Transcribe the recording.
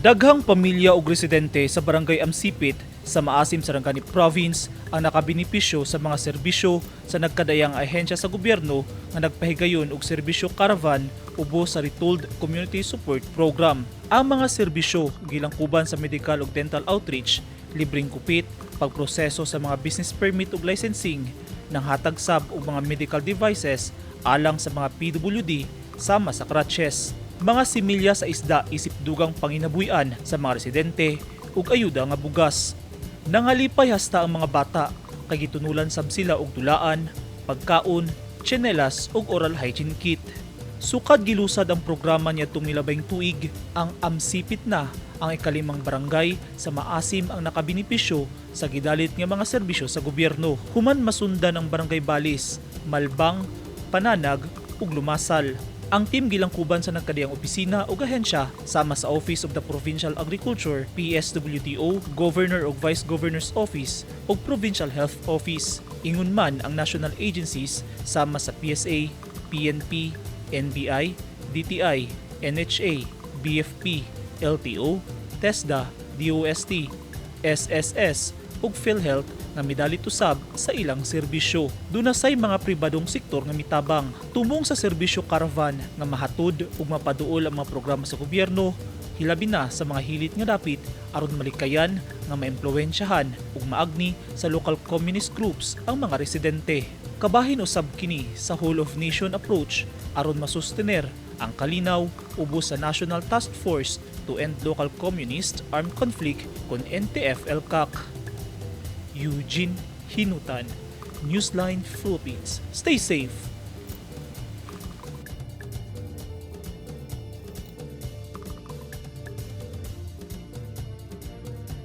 Daghang pamilya ug residente sa Barangay Amsipit sa Maasim, Sarangani Province ang nakabenepisyo sa mga serbisyo sa nagkadaiyang ahensya sa gobyerno nga nagpahigayon og serbisyo caravan ubos sa Retooled Community Support Program. Ang mga serbisyo gilangkuban sa medical ug dental outreach, libreng kupit, pagproseso sa mga business permit ug licensing, nanghatag sab og mga medical devices alang sa mga PWD sama sa crutches, mga similya sa isda isip dugang panginabuhian sa mga residente ug ayuda nga bugas. Nangalipay hasta ang mga bata kay gitunulan sab sila og dulaan, pagkaon, tsinelas ug oral hygiene kit. Sukad gilusad ang programa niadtong milabayng tuig, ang Amsipit na ang ikalimang barangay sa Maasim ang nakabenepisyo sa gidalit nga mga serbisyo sa gobyerno. Human masundan ang Barangay Balis, Malbang, Pananag ug Lumasal. Ang team gilangkuban sa nagkadaiyang opisina ug ahensya sama sa Office of the Provincial Agriculture, PSWDO, Governor ug Vice Governor's Office ug Provincial Health Office. Ingon man ang national agencies sama sa PSA, PNP, NBI, DTI, NHA, BFP, LTO, TESDA, DOST, SSS ug PhilHealth nga midalit usab sa ilang serbisyo. Duna say mga pribadong sektor nga mitabang. Tumong sa serbisyo caravan nga mahatod ug mapaduol ang mga programa sa gobyerno, hilabi na sa mga hilit nga dapit aron malikayan nga maimpluwensyahan ug maagni sa local communist groups ang mga residente. Kabahin usab kini sa whole of nation approach aron masustener ang kalinaw ubos sa National Task Force to End Local Communist Armed Conflict kon NTF-ELCAC. Eugene Hinutan, Newsline Philippines. Stay safe.